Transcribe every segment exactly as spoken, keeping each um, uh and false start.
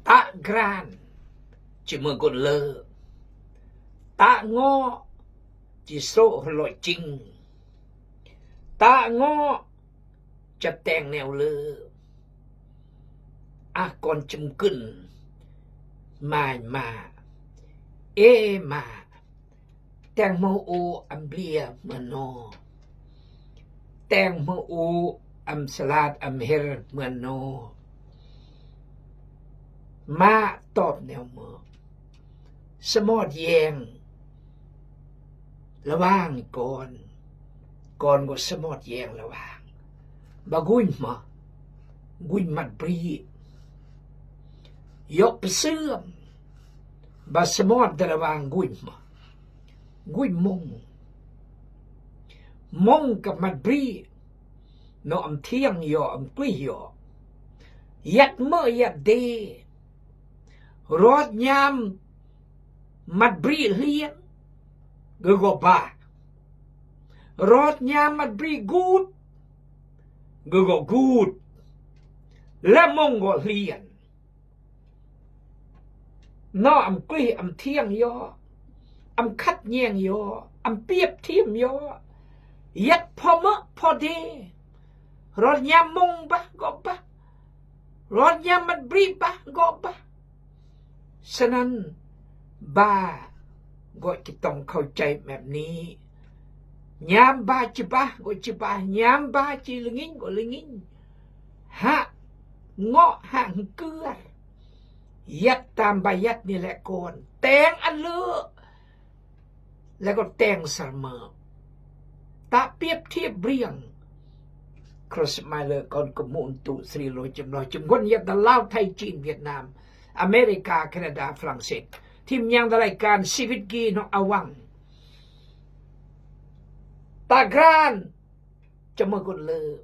Ta' gran chi mø gon lö'. Ta' ngo' chi sro' hlo' ching. Ta' ngo' cha teng neu lö'. A kon chim kün. Main ma. E ma. Teng mø u am blia mø no. Teng mø u am salat am her mø no. Ma top neu mø. Samot yeng. Lawang kon. Kon ko samot yeng lawang. Ba guin ma. Guin mat bri. Yok pesem. Ba samot da lawang guin ma. Guin mong. Mong ka mat bri. No am thiang yo, am kuih yo. Yat mø yat de. Rot nyam mat bri hlien. Gø go ba. Rot nyam mat bri gut. Gø go gut. La mong go hlien. No am kuih am thiang yo. Am khat nyeng yo. Am piep thim yo. Yat pho mø pho de. Rot nyam mong ba go ba. Rot nyam mat bri ba go ba. Snan ba go chi tong khâu chai mep ni. Nyam ba chi ba go chi ba. Nyam ba chi lingin go lingin. Ha ngo' ha hngkür. Yat tam ba yat ni leh kon. Teng an lö'. Leh kon teng sar mø. Ta piep thiep briang. Cross mile kon kmhun tu sri lo chim lo chim gon yat da Lao Thai Chin Việt Nam. America, Canada, France. Thim nyang da lai kan sibit gi no awang. Ta gran. Cha mø gon lö'.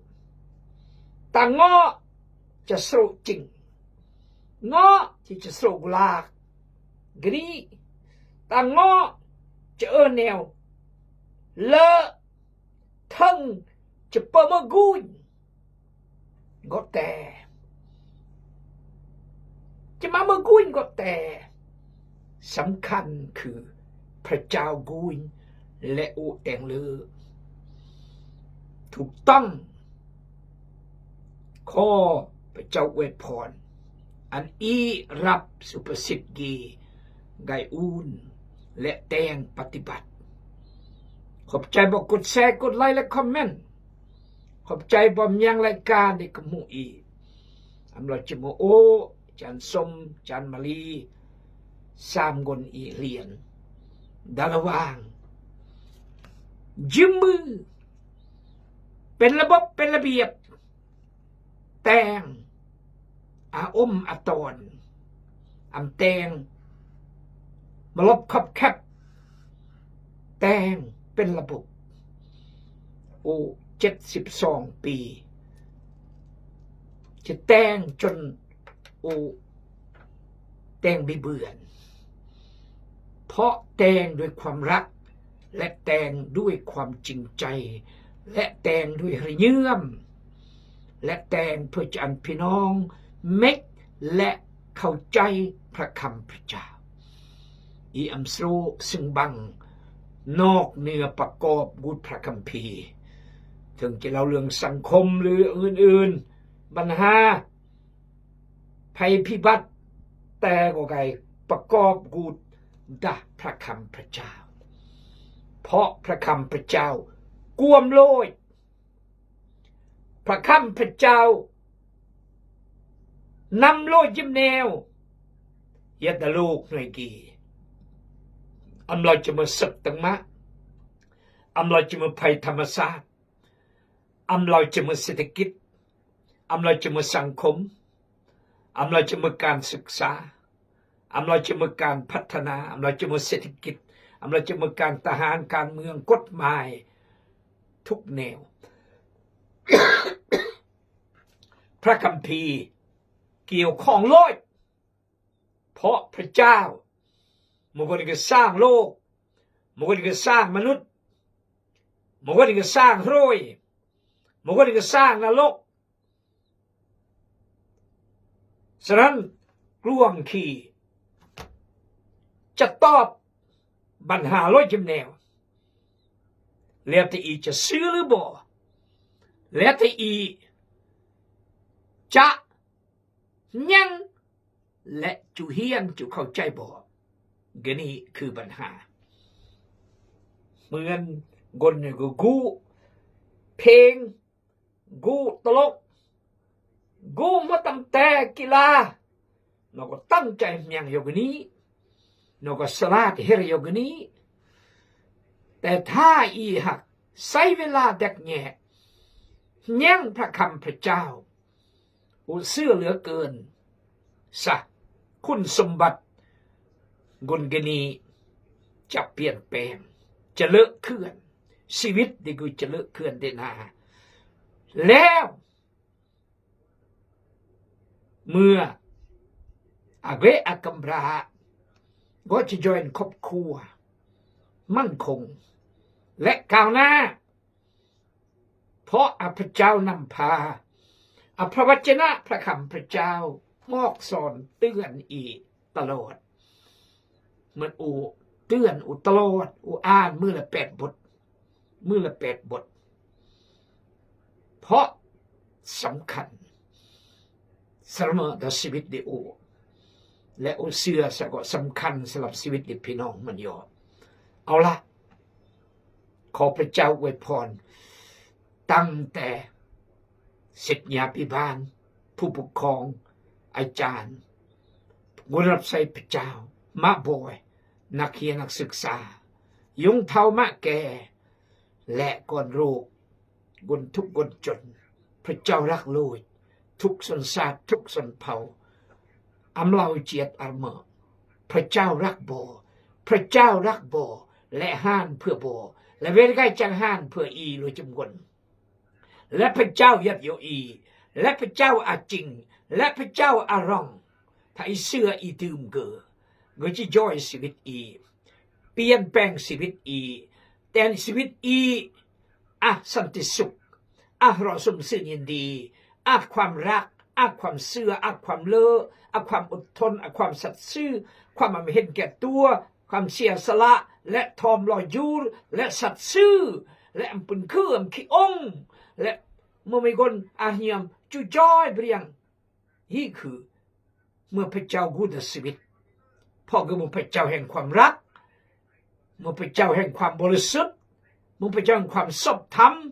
Ta ngo'. Cha sro ching. Ngo' chi cha sro gulak. Gri. Ta ngo' cha ơ neo. Lơ. Thăng. Cha pơm ơ guñ. Gŏ te. Cha mă mơ guñ gŏ te. สำคัญคือพระเจ้า guñ lĕ ụ teng lơ. Thŭk tŏng. Khŏ พระเจ้า อวยพร ăn ih răp sư pơsĭt gĭ gai un lĕ teng pơtibăt. Khŏp chai bơ̆ kut share, kut like lĕ comment. Khŏp chai bơ̆ mơyang lai kan đĭ kơmŭ ih. Amlo chim mơ̆ ôh, jan sôm, jan mali, sam gon ih lien. Đa lawang. Jim mơ. Pên la bŏp, pên la biăp. Teng. A ŭm a ton. Am teng. Mă lŏp khŏp khĕp. Teng. Pên la bŏp. Ŭ เจ็ดสิบสอง pi. Chi teng chon ŭ teng bi bươn. เพราะ teng ด้วยความรัก และ teng ด้วยความจริงใจ และ teng ด้วย หระเยื่อม และ teng เพื่อจะอันพี่น้อง เม็ก และ เข้าใจ พระคำพระเจ้า อีอำสโรซึ่งบัง นอกเหนือประกอบ gut พระคัมภีร์ ถึงจะเล่าเรื่องสังคมหรืออื่นๆ ปัญหา ภัยพิบัติ แต่ก็ไก่ประกอบ gut ดะพระคำพระเจ้า เพราะพระคำพระเจ้า กวมโลย พระคำพระเจ้า นำโลย ยิมแนว ยัดดะโลกหน่วยกี อำลอยจะมาศึกตังมะ อำลอยจะมาภัยธรรมชาติ อำลอยจะมาเศรษฐกิจ อำลอยจะมาสังคม อำลอยจะมาการศึกษา อำลอยจะมาการพัฒนา อำลอยจะมาเศรษฐกิจ อำลอยจะมาการทหาร การเมือง กฎหมาย ทุกแนว พระคัมภีร์เกี่ยวข้องโลย เพราะพระเจ้า มันก็ได้สร้างโลก มันก็ได้สร้างมนุษย์ มันก็ได้สร้างโลย มันก็ได้สร้างนรก ฉะนั้น kluang ki, ja tap bănha loi jemneu. Lei ti i ja sülü bom, lei ti i ja hnyang, lei ju hian ju kau jai bom. Gini ki bănha. Mơng gon ne gu gu peng, gu tolok, gu mă tam te kila. Nô ko tăng jai hnyang yo gini, nô ko sala ki her yo gini. Te tha i hak sai wela dak nge hnyang pha kham pha chao. U sư lơ kơn sa khun sumbat gun gini chap pian pem. Chalơ kơn, sibit di gu chalơ kơn di na. Leo mưa a gue a kambra go chi join khop khua man khung lek kau na. Pho a Pha Chao năm pha, a Pha Wachana, Pha kham Pha Chao, mok son tươn i talot. Mơng u tươn u talot, u an mưa lơ pet bot, mưa lơ pet bot. Pho sâm khăn sơrơmơ đa sibit di u. Lek u sư sa ko sâm khăn sơlăm sibit di phi nong mơng yo. Au lah. Khô Pha Chao wai phon tăng te sit nya pi ban, phu phu khong, ai chan, gun rap sai Pha Chao, mă boi, nak hia nak sük sa, yung thao mă ke, lek kon ru gun thuk gun chun, Pha Chao răk lui, thuk son sat, thuk son phao. Am lau chiet armơ. Pha Chao răk bom, Pha Chao răk bom, lek han pha bom, lek wer gai chang han pha i lu chim gun. Lek Pha Chao yat yo i, lek Pha Chao a ching, lek Pha Chao a rong. Tha i sưa i tưm gơ, gơ chi joi sibit i, pian peng sibit i, ten sibit i, a săn ti suk, a ro sum sưn yin di, a khwam răk, a khwam sưa, a khwam lơ, a khwam ŭt thon, a khwam sat sư, khwam am hen ke tua, khwam sia sala, lek thom lo jur, lek sat sư, lek am pun khư am ki ong, lek mơmai gon a hniam chu joi briang. Hi khư, mơng Pha Chao gu đa sibit. Pho gơ mơng Pha Chao hên khwam răk, mơng Pha Chao hên khwam bô lơ sut, mơng Pha Chao hên khwam sop tham,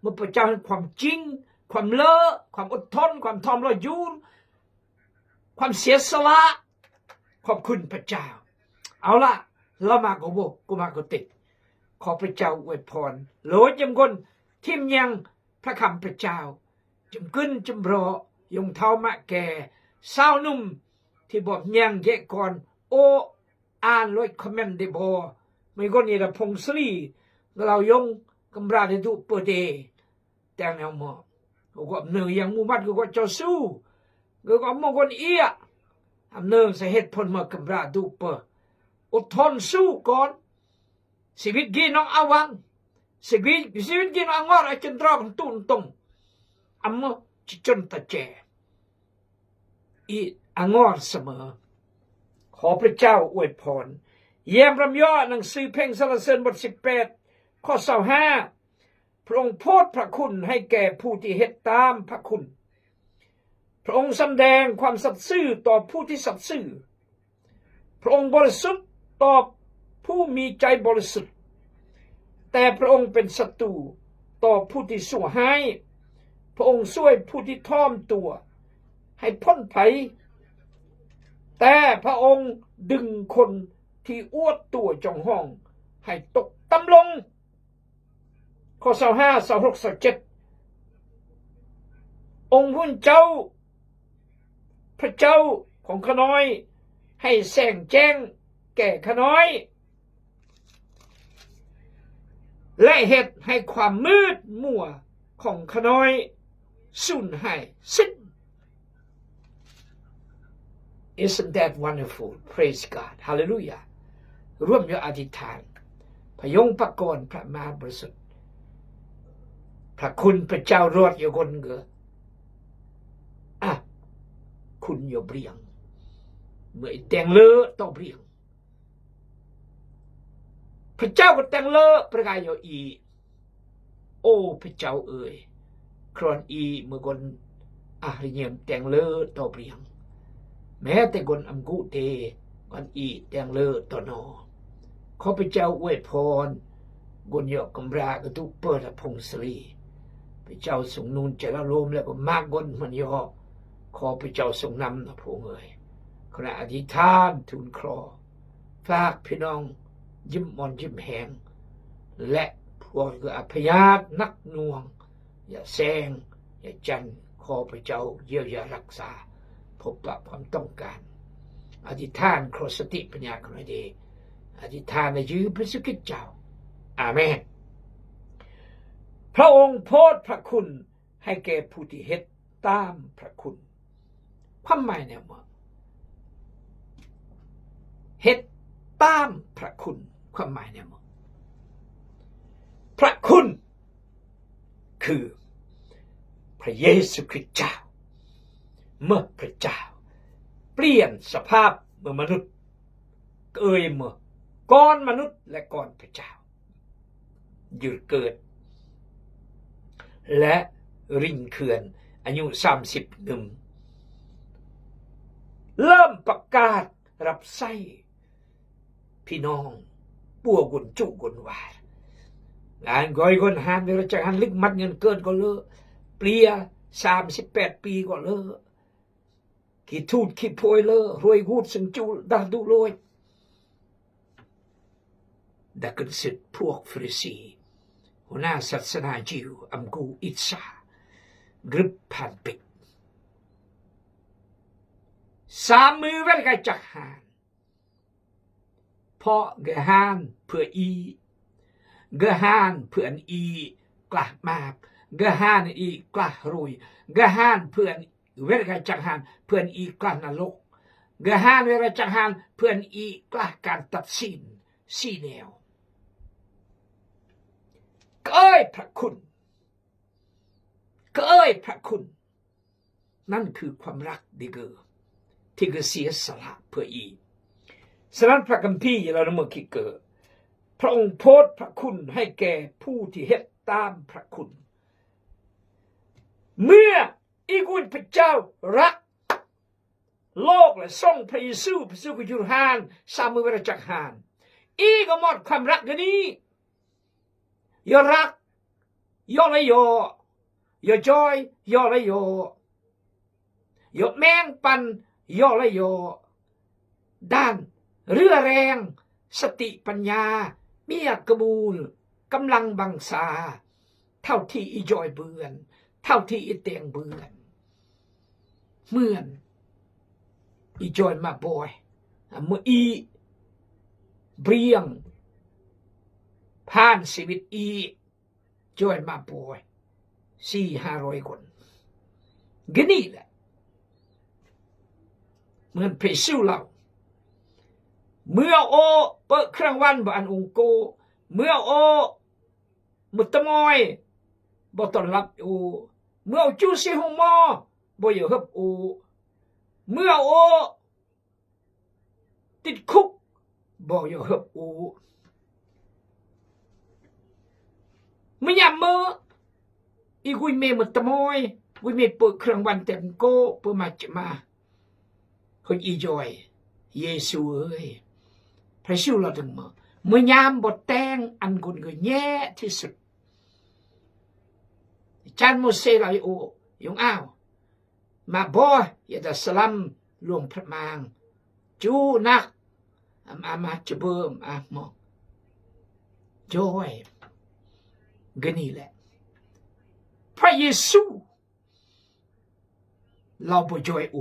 mơng Pha Chao hên khwam ching, khwam lơ, khwam ŭt thon, khwam thom lo jur, khwam sia sala, khwam khun Pha Chao. Au lah, la mă ko bô, ko mă ko tĭt. Khô Pha Chao wai phon. Lôi chim gon, thim nhang, Pha kham Pha Chao. Chim kưn chim bro, yung thao mă ke, sao num, thi bop nhang ge kon, ô, an lôi comment di bô. Mơng gon i đa phung sli, gơ lau yung, kambra di du pơ de. Teng neo mơ. Gơ gô am nơ yang mu mat gơ gô chao su. Gơ gô am mơ gon ia. Am nơ sa het phon mơ kambra du pơ. Ŭt thon su kon. Sibit gi nong awang. Sibit, sibit gi nong angor a chun drong tun tong. Am mơ chi chun ta che. I angor samơ. Khô Pha Chao wai phon. Yem ram yo nang sư pheng sa la sên bot sipet. Khô sao ha. พระองค์โปรดพระคุณให้แก่ผู้ที่เฮ็ดตามพระคุณ พระองค์สำแดงความสัตย์ซื่อต่อผู้ที่สัตย์ซื่อ พระองค์บริสุทธิ์ต่อผู้มีใจบริสุทธิ์ แต่พระองค์เป็นศัตรูต่อผู้ที่ชั่วร้าย พระองค์ช่วยผู้ที่ถ่อมตัวให้พ้นภัย แต่พระองค์ดึงคนที่อวดตัวจองหองให้ตกต่ำลง ข้อซาวห้า ซาวหก ซาวเจ็ด องค์พระผู้เป็นเจ้า พระเจ้าของข้าน้อย ให้แสงแจ้งแก่ข้าน้อย และเฮ็ดให้ความมืดมัวของข้าน้อยสูญหายสิ้น Isn't that wonderful? Praise God. Hallelujah. ร่วมยออธิษฐาน พระยงพระกร พระมหาบริสุทธิ์ พระคุณพระเจ้ารอดอยู่คนเดียว อ่ะ คุณอยู่เปรียง Mø i teng lơ to briăng. Pha chao kơ teng lơ prega yo i. Ô Pha Chao ơi, kron i mø gon ah rñiem teng lơ to briăng. Mete gon am gŭ te gon i teng lơ to no. Khô Pha Chao uai phon gon yo kambra kơ tu pơ na phung sali. Pha Chao sung nun che la lôm le ko ma gon man yo. Khô Pha Chao sung năm na phung ơi. Khona adithan tun khro. Phak phi nong jim mon jim heng. Le phuai gơ apayat nak nuang. Ya seng, ya jan, Khô Pha Chao yơ ya raksa. Phop pap kham tong kan. Adithan khro sati pynyak khona di. Adithan na yư phi sukit chao. Amen. พระองค์โปรดพระคุณให้แก่ผู้ที่เฮ็ดตามพระคุณ ความหมายแนวบ่ เฮ็ดตามพระคุณ ความหมายแนวบ่ พระคุณ คือ พระเยซูคริสต์เจ้า เมื่อพระเจ้า เปลี่ยนสภาพเมื่อมนุษย์ เอ่ยเมื่อก่อนมนุษย์และก่อนพระเจ้า หยุดเกิด และริ่งเคือน อายุสามสิบหนึ่ง เริ่มประกาศรับใช้ พี่น้อง ปัวกุนจุกุนวาด งานก้อยคนหานเวลาจักหันลึกมัดเงินเกินก็เลอะ เปลีย สามสิบแปดปีก็เลอะ ขี้ทูตขี้โพยเลอะ รวยกูดซึ่งจุดักดุโลย ดักกึนสิทธิ์พวกฟาริสี หัวหน้าศาสนายิว อำกูอิจฉา กรึบผ่านปิด สามมื้อเว้นกะจักหาน เพราะกะหานเพื่ออี กะหานเพื่ออันอีกล้ามาก กะหานอันอีกล้ารวย กะหานเพื่ออันเวรกะจักหานเพื่ออันอีกล้านรก กะหานเวรกะจักหานเพื่ออันอีกล้าการตัดสินสี่แนว เกยพระคุณ เกยพระคุณ นั่นคือความรักดีเกอ ที่เกอเสียสละเพื่ออี ฉะนั้นพระคัมภีร์เราเมื่อกี้เกอ พระองค์โปรดพระคุณให้แก่ผู้ที่เฮ็ดตามพระคุณ เมื่ออีกุนพระเจ้ารักโลกและส่งพระเยซูไปสู่กะยุรหาน สามมื้อเว้นกะจักหาน อีก็มอบความรักอันนี้ ยอรัก ยอละยอ ยอจอย ยอละยอ ยอแมงปัน ยอละยอ ด้านเรี่ยวแรง สติปัญญา เมียกระบูล กำลังบังซา เท่าที่อีจอยเปือน เท่าที่อีแตงเปือน เหมือนอีจอยมาบ่อย เมื่ออีเปรียง ผ่านชีวิตอีจอยมาบ่อย สี่ห้าร้อยคน ก็นี่แหละ เหมือนพระเยซูเล่า เมื่อโอเปิดเครื่องวันบ่อันองค์โก เมื่อโอ เมื่อตะมอย บ่ต้อนรับโอ เมื่อโอจูสิฮุมอ บ่อยากฮับโอ เมื่อโอ ติดคุก บ่อยากฮับโอ เมื่อยามเมื่อ อีกุยเมเมื่อตะมอย กุยเมเปิดเครื่องวันแต่งโก เปิดมาจะมา เฮ้ยอีจอย เยซูเอ้ย พระเยซูเล่าถึงเมื่อ เมื่อยามบ่แตงอันคนก็แย่ที่สุด จันโมเสเล่าโอยงอ้าว มาบ่ อย่าได้สลัมหลวงพระมาง จูนัก อำ อำ มาจะเบิ่ม อ่ะ มอง จอย ก็นี่แหละ พระเยซู เล่าบ่จอยโอ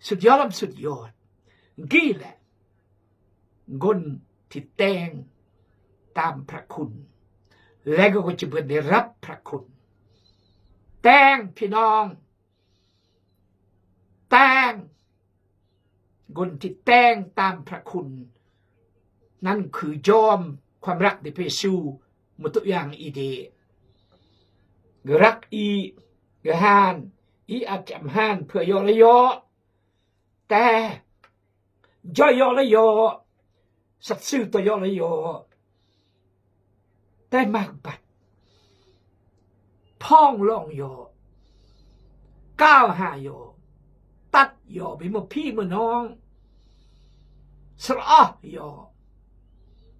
สุดยอดล้ำสุดยอด กี้แหละ คนที่แตงตามพระคุณ และก็จะเปิดได้รับพระคุณ แตงพี่น้อง แตง คนที่แตงตามพระคุณ นั่นคือยอมความรักที่พระเยซูมาตัวอย่างอีเด รักอี กะหาน อีอาจจะหานเพื่อยอละยอ แต่ Joi yo la yo, sat sư to yo la yo. Tai mag bat. Phong long yo. Kao ha yo. Tat yo, bi mo phi mo nong. Srah yo.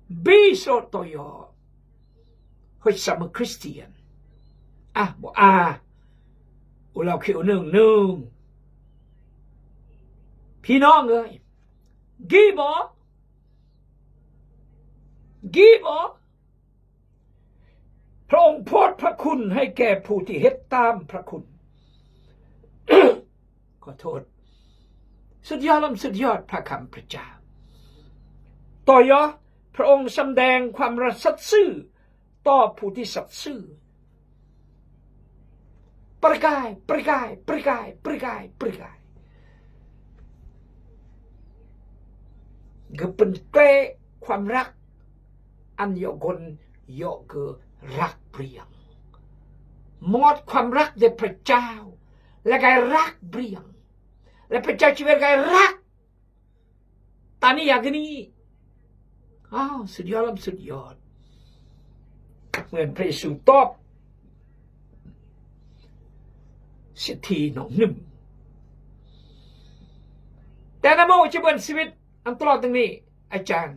Bi so to yo. Hoi sa mo Christian. A, bo a. U lao khi u nương nương. Phi nong ơi. Gi bo. Gi bo. พระองค์โปรดพระคุณให้แก่ผู้ที่เฮ็ดตามพระคุณ ขอโทษ สุดยอดล้ำสุดยอดพระคำพระเจ้า ต่อยอ พระองค์สำแดงความสัตย์ซื่อต่อผู้ที่สัตย์ซื่อ ประกาย ประกาย ประกาย ประกาย ประกาย Gø pynklek ความรัก อันเยาะกลเยาะกึ รักเปรียง หมดความรักแด่พระเจ้า แล้วก็รักเปรียง แล้วพระเจ้าชีวิตก็รัก Tani ya gini. Au, สุดยอดล้ำสุดยอด เหมือนพระเยซูตอบ เศรษฐีหนองนึ่ม แต่นะโมจะเบิ่นชีวิต อันตลอดตรงนี้ อาจารย์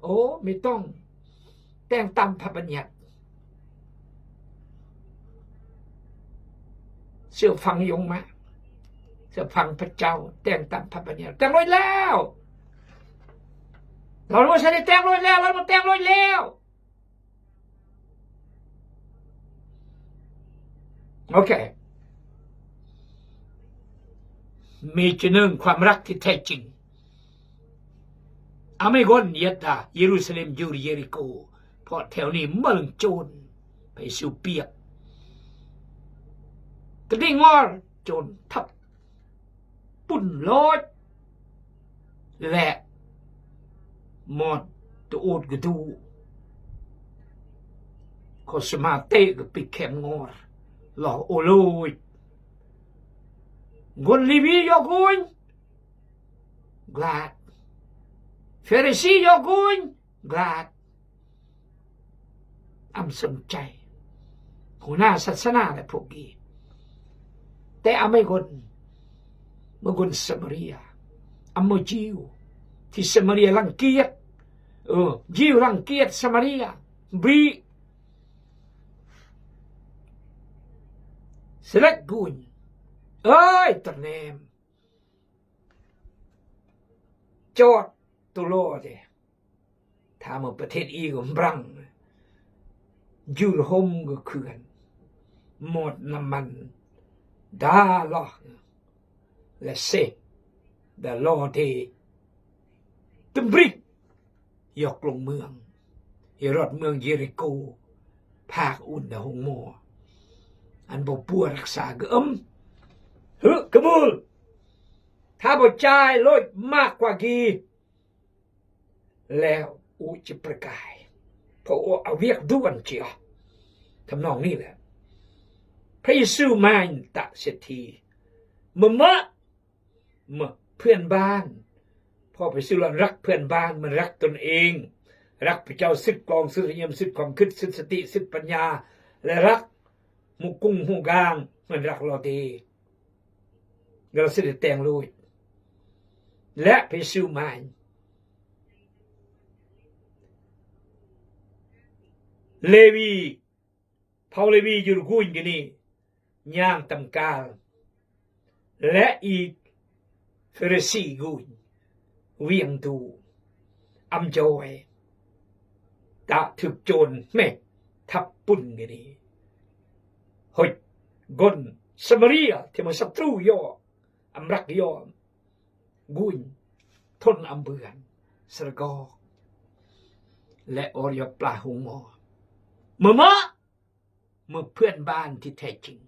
โอ้ ไม่ต้อง แต่งตามพระบัญญัติ เชื่อฟังองค์มา เชื่อฟังพระเจ้า แต่งตามพระบัญญัติ แต่งร้อยแล้ว เราไม่ใช่ได้แต่งร้อยแล้ว เรามาแต่งร้อยแล้ว โอเค มีจุดหนึ่ง ความรักที่แท้จริง Amigón yetta Jerusalem jur Jeriko, เพราะแถวนี้เมืองโจร ไปสู่เปียก กระดิ่งงอ โจรทับ ปุ้นโลด และหมดตะโอดกระดู เขาสมาเตะกับปีกแขมงอ ลอโอโลย คนเลวียอกุน glad ฟาริสียอกุน glad อำสนใจ หัวหน้าศาสนาและพวกอีก แต่อำไม่คน เมื่อคนสมาเรีย อำเมื่อยิว ที่สมาเรียรังเกียจ เออ ยิวรังเกียจสมาเรีย บริ เสด็จกุน เอ้ย ตะแนม จอดตุโลเด ถ้าเมื่อประเทศอีกก็บรัง ยูโรโฮมก็เขื่อน หมดน้ำมัน ดาลอ และเซ ดาลอเด ตึมบริก ยกลงเมือง เฮโรดเมืองเยริโค ภาคอุ่นนะหงมอ อันบ่ปัวรักษาก็เอิ้ม ฮึ กะมูล ถ้าบ่จ่ายโลดมากกว่ากี่ แล้วอุจะประกาย เพราะว่าเอาเวียกด่วนเจีย ทำนองนี้แหละ พระเยซูมาตะเศรษฐี มะมะ เมื่อเพื่อนบ้าน เพราะพระเยซูว่ารักเพื่อนบ้านเหมือนรักตนเอง รักพระเจ้าสุดกองสุดเยี่ยมสุดความคิดสุดสติสุดปัญญา และรักหมู่กุ้งหมู่กางเหมือนรักลอเด ก็เราสิได้แต่งโลด และพระเยซูมา เลวี เผ่าเลวีอยู่กุนกินี่ ย่างตำกาล และอีกฟาริสีกุน เวียงดู อำจอย ตะถึกโจรแม่ทับปุ้นกินี่ หอย คนสมาเรีย ที่มันศัตรูยอ อำรักยอ กุน ทนอำเบือน สะกอก และออดยอดปลาหงมอ มะมะ เมื่อเพื่อนบ้านที่แท้จริง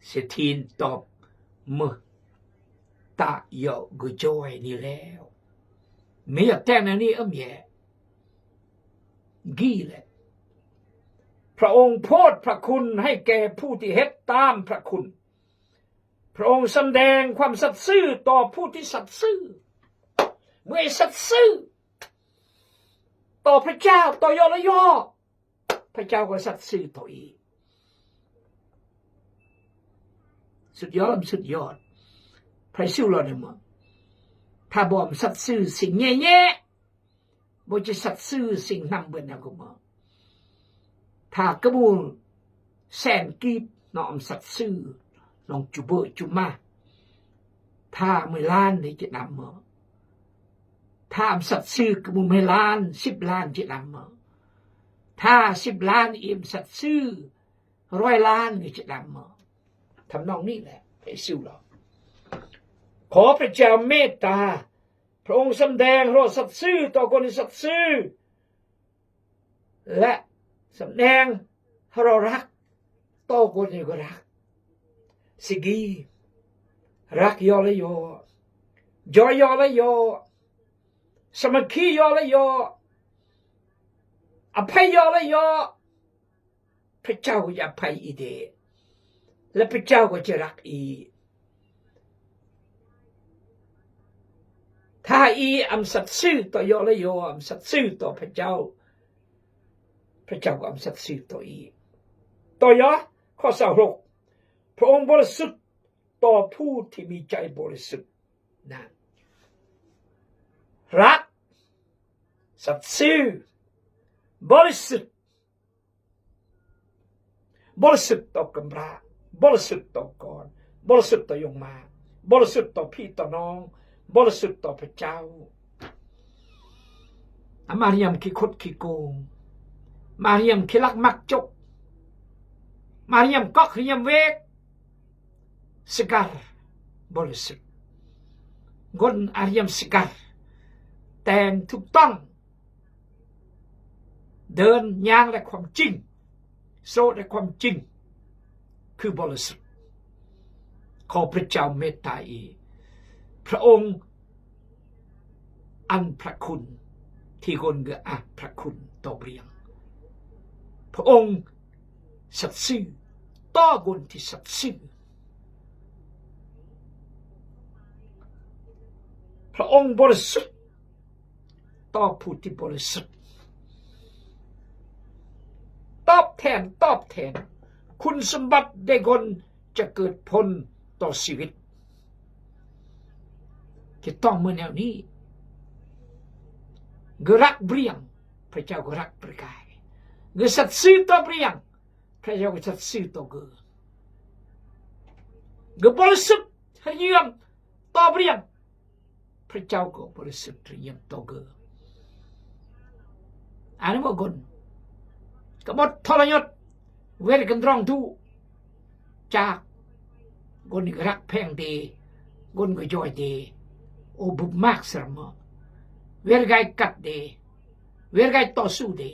เศรษฐีตอบ เมื่อตะเยาะกึจอยนี่แล้ว ไม่อยากแต่งแนวนี้เอิ้มแย่ กี้แหละ พระองค์โปรดพระคุณให้แก่ผู้ที่เฮ็ดตามพระคุณ พระองค์สำแดงความสัตย์ซื่อต่อผู้ที่สัตย์ซื่อ เมื่อสัตย์ซื่อต่อพระเจ้า ต่อ เยาะ และ เยาะ พระเจ้าก็สัตย์ซื่อต่ออีก สุดยอด สุดยอด ไผสิฮู้ลอดในเมือง ถ้าบ่สัตย์ซื่อสิ่งแย่ๆ บ่จะสัตย์ซื่อสิ่งนำเบิ่นเอาก็บ่ ถ้ากะหมู่แสนกีบเนาะ บ่สัตย์ซื่อ ลองจุเบอะจุมา ถ้าบ่ล้านนี่จะนำบ่ ถ้าบ่สัตย์ซื่อกะหมู่บ่ล้าน สิบล้านจะนำบ่ ถ้าสิบล้านบ่สัตย์ซื่อ ร้อยล้านนี่จะนำบ่ ทำนองนี้แหละ ไผสิฮู้ลอด ขอพระเจ้าเมตตา พระองค์สำแดงให้เราสัตย์ซื่อต่อคนที่สัตย์ซื่อ และสำแดงให้เรารักต่อคนที่ก็รัก สิกี รัก เยาะ และ เยาะ จอย เยาะ และ เยาะ สามัคคี เยาะ และ เยาะ อภัย เยาะ และ เยาะ พระเจ้าก็จะอภัยอีเด้ และพระเจ้าก็จะรักอี ถ้าอีบ่สัตย์ซื่อต่อ เยาะ และ เยาะ บ่สัตย์ซื่อต่อพระเจ้า พระเจ้าก็บ่สัตย์ซื่อต่ออี ต่อ เยาะ ข้อซาวหก พระองค์บริสุทธิ์ต่อผู้ที่มีใจบริสุทธิ์ นะ รัก สัตย์ซื่อ บริสุทธิ์ บริสุทธิ์ต่อกำพร้า บริสุทธิ์ต่อก่อน บริสุทธิ์ต่อโยมมา บริสุทธิ์ต่อพี่ต่อน้อง บริสุทธิ์ต่อพระเจ้า บ่มาเฮียมขี้คดขี้โกง บ่มาเฮียมขี้ลักมักจก บ่มาเฮียมก๊อกเฮียมเวก สะอาด บริสุทธิ์ คนบ่เฮียมสะอาด แต่งถูกต้อง เดินย่างในความจริง โสดในความจริง คือบริสุทธิ์ ขอพระเจ้าเมตตาอี พระองค์อันพระคุณ ที่คนก็อ่ะพระคุณต่อเปรียง พระองค์สัตย์ซื่อต่อคนที่สัตย์ซื่อ พระองค์บริสุทธิ์ต่อผู้ที่บริสุทธิ์ ตอบแทน ตอบแทน คุณสมบัติแด่คนจะเกิดผลต่อชีวิต จะต้องเหมือนแนวนี้ ก็รักเปรียง พระเจ้าก็รักเปรียง ก็สัตย์ซื่อต่อเปรียง พระเจ้าก็สัตย์ซื่อต่อก็ ก็บริสุทธิ์เยี่ยมต่อเปรียง พระเจ้าก็บริสุทธิ์เยี่ยมต่อก็ อันนี้บ่คน กบฏทรยศ เวรกันตรองทุกข์ จากคนก็รักแพงดี คนก็ย่อยดี โอ้ บุญมากสรมะ เวรกายกัดดี เวรกายต่อสู้ดี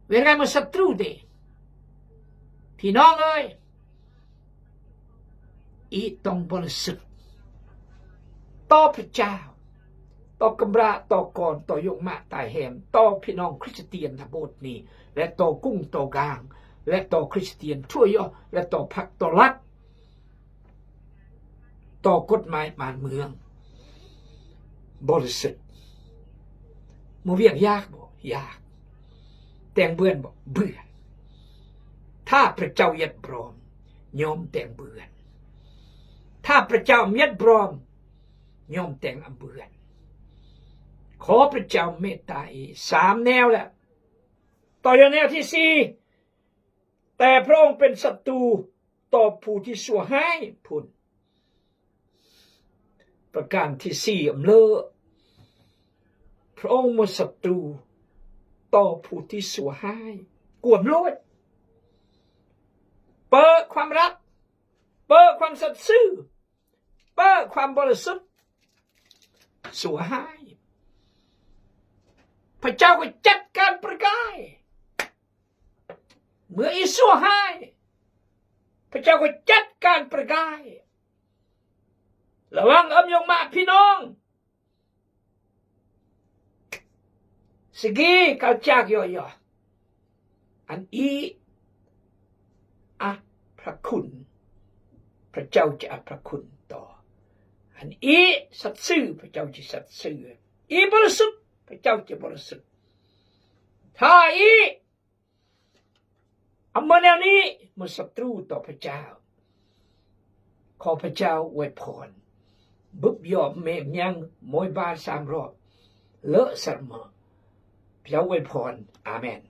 เวรกายมาศัตรูดี พี่น้องเอ้ย อีต้องบริสุทธิ์ต่อพระเจ้า ต่อกำพร้า ต่อก่อน ต่อโยมมา ต่อแหม ต่อพี่น้องคริสเตียนทั้งหมดนี้ และต่อกุ้ง ต่อกลาง และต่อคริสเตียนทั่วโลก และต่อพรรค ต่อรัฐ ต่อกฎหมายบ้านเมือง บริสุทธิ์ บ่เวียงยากบ่ ยาก แต่งเปื้อนบ่ เปื้อน ถ้าพระเจ้าเยียะพร้อม โยมแต่งเปื้อน ถ้าพระเจ้าเยียะพร้อม โยมแต่งบ่เปื้อน ขอพระเจ้าเมตตาอีก สามแนวแล้ว ต่อไปแนวที่สี่ แต่พระองค์เป็นศัตรูต่อผู้ที่ชั่วฮ้าย พุ้น ประการที่สี่ อำเลิศ พระองค์บ่ศัตรูต่อผู้ที่ชั่วฮ้าย กวมโลด เปิดความรัก เปิดความสัตย์ซื่อ เปิดความบริสุทธิ์ ชั่วฮ้าย พระเจ้าก็จัดการประกาย เมื่ออีชั่วฮ้าย พระเจ้าก็จัดการประกาย ระวังเอิ้มยงมาพี่น้อง สิกี เขาจักย่อยๆ อันอี อ่ะ พระคุณ Pejao chi aprakun to. An i saksi, pejao chi saksi. I bersih, pejao chi bersih. Ha i Amanian i, masatru to pejao. Ko pejao wepon. Bup yo me miang moi bar samro. Lok sermo. Pejao wepon. Amen.